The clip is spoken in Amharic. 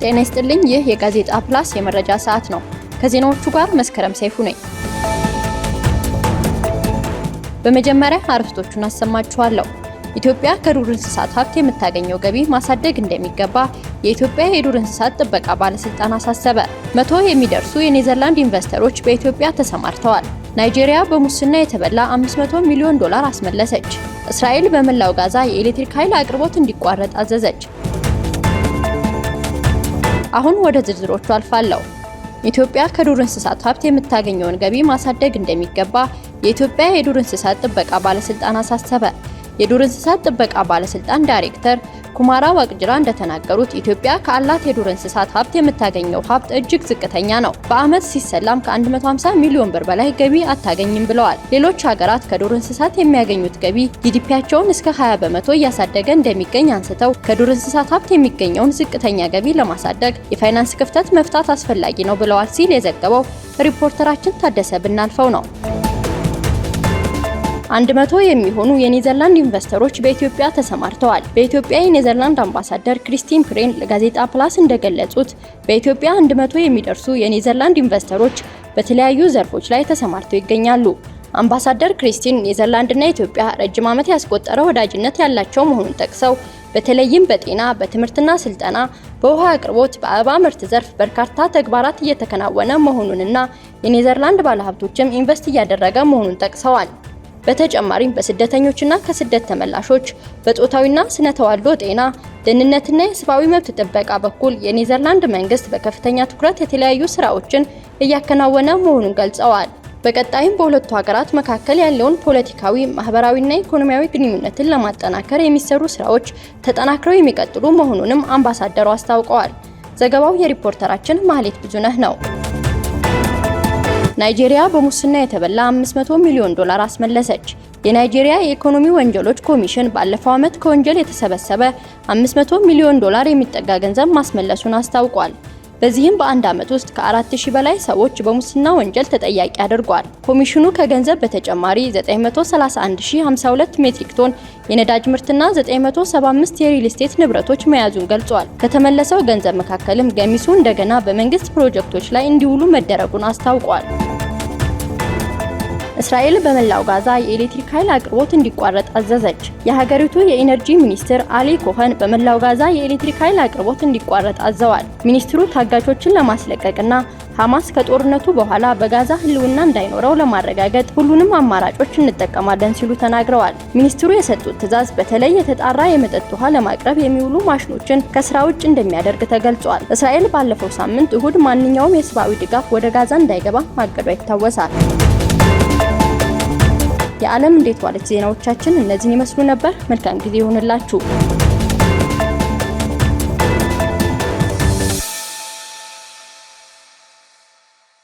ጤና ይስጥልኝ። ይህ የጋዜጣ ፕላስ የመረጃ ሰዓት ነው። ከዜናዎቹ ጋር መስከረም ሰይፉ ነኝ። በመጀመሪያ አርዕስቶቹን አሰማችኋለሁ። ኢትዮጵያ ከዱር እንስሳት ሀብት የምታገኘው ገቢ ማሳደግ እንደሚገባ የኢትዮጵያ የዱር እንስሳት ጥበቃ ባለስልጣን አሳሰበ። 100 የሚደርሱ የኔዘርላንድ ኢንቨስተሮች በኢትዮጵያ ተሰማርተዋል። ናይጄሪያ በሙስና የተበላ $500 ሚሊዮን አስመለሰች። እስራኤል በመላው ጋዛ የኤሌክትሪክ ኃይል አቅርቦት እንዲቋረጥ አዘዘች። አሁን ወደ ዝርዝሮቹ አልፋለሁ። ኢትዮጵያ ከዱር እንስሳት ሀብት የምታገኘውን ገቢ ማሳደግ እንደሚገባ የኢትዮጵያ የዱር እንስሳት ጥበቃ ባለስልጣን አሳሰበ። የዱር እንስሳት ጥበቃ ባለስልጣን ዳይሬክተር ኩማራ ዋቅጅራ እንደተናገሩት ኢትዮጵያ ካላት የዱር እንስሳት ሀብት የምታገኘው ሀብት እጅግ ዝቅተኛ ነው። በዓመት ሲሰላም ከ150 ሚሊዮን ብር በላይ ገቢ አታገኝም ብለዋል። ሌሎች ሀገራት ከዱር እንስሳት የሚያገኙት ገቢ GDP ያቸውን እስከ 20% እያሳደገ እንደሚገኝ አንስተው ከዱር እንስሳት ሀብት የሚገኘውን ዝቅተኛ ገቢ ለማሳደግ የፋይናንስ ክፍተት መፍታት አስፈላጊ ነው ብለዋል ሲል የዘገበው ሪፖርተራችን ታደሰ ብናልፈው ነው። 100 የሚሆኑ የኔዘርላንድ ኢንቨስተሮች በኢትዮጵያ ተሰማርተዋል። በኢትዮጵያ የኔዘርላንድ አምባሳደር ክሪስቲን ፕሬን ለጋዜጣ ፕላስ እንደገለጹት በኢትዮጵያ 100 የሚደርሱ የኔዘርላንድ ኢንቨስተሮች በተለያዩ ዘርፎች ላይ ተሰማርተው ይገኛሉ። አምባሳደር ክሪስቲን ኔዘርላንድና ኢትዮጵያ ረጅም ዓመት ያስቆጠረ ወዳጅነት ያላቸው መሆኑን ጠቅሰው በተለይም በጤና፣ በትምህርትና ስልጠና፣ በውሃ አቅርቦት፣ በአበባ ምርት ዘርፍ በርካታ ተግባራት እየተከናወነ መሆኑንና የኔዘርላንድ ባለሀብቶችም ኢንቨስት እያደረገ መሆኑን ጠቅሰዋል። በተጨማሪም በስደተኞችና ከስደት ተመላሾች፣ በጾታዊና ስነ ተዋልዶ ጤና፣ ደህንነትና የሰብአዊ መብት ጥበቃ በኩል የኔዘርላንድ መንግስት በከፍተኛ ትኩረት የተለያዩ ስራዎችን እያከናወነ መሆኑን ገልጸዋል። በቀጣይም በሁለቱ ሀገራት መካከል ያለውን ፖለቲካዊ፣ ማህበራዊና ኢኮኖሚያዊ ግንኙነትን ለማጠናከር የሚሰሩ ስራዎች ተጠናክረው የሚቀጥሉ መሆኑንም አምባሳደሩ አስታውቀዋል። ዘገባው የሪፖርተራችን ማህሌት ብዙነህ ነው። ናይጄሪያ በሙስና የተበላ $500 ሚሊዮን አስመለሰች። የናይጄሪያ የኢኮኖሚ ወንጀሎች ኮሚሽን ባለፈው ዓመት ከወንጀል የተሰበሰበ $500 ሚሊዮን የሚጠጋ ገንዘብ ማስመለሱን አስታውቋል። በዚህም በአንድ ዓመት ውስጥ ከ4000 በላይ ሰዎች በሙስና ወንጀል ተጠያቂ አድርጓል። ኮሚሽኑ ከገንዘብ በተጨማሪ 931052 ሜትሪክ ቶን የነዳጅ ምርትና 975 የሪል ስቴት ንብረቶች መያዙን ገልጿል። ከተመለሰው ገንዘብ መካከልም ገሚሱ እንደገና በመንግስት ፕሮጀክቶች ላይ እንዲውሉ መደረጉን አስታውቋል። እስራኤል በመላው ጋዛ የኤሌክትሪክ ኃይል አቅርቦት እንዲቋረጥ አዘዘች። የሀገሪቱ የኢነርጂ ሚኒስትር አሊ ኮኸን በመላው ጋዛ የኤሌክትሪክ ኃይል አቅርቦት እንዲቋረጥ አዘዋል። ሚኒስትሩ ታጋቾችን ለማስለቀቅና ሐማስ ከጦርነቱ በኋላ በጋዛ ሕልውና እንዳይኖረው ለማረጋገጥ ሁሉንም አማራጮች እንጠቀማለን ሲሉ ተናግረዋል። ሚኒስትሩ የሰጡት ትዕዛዝ በተለይ የተጣራ የመጠጥ ውሃ ለማቅረብ የሚውሉ ማሽኖችን ከስራ ውጭ እንደሚያደርግ ተገልጿል። እስራኤል ባለፈው ሳምንት እሁድ ማንኛውም የሰብአዊ ድጋፍ ወደ ጋዛ እንዳይገባ ማገዷ ይታወሳል። የዓለም እንዴት ዋለች ዜናዎቻችን እነዚህን ይመስሉ ነበር። መልካም ጊዜ ይሁንላችሁ።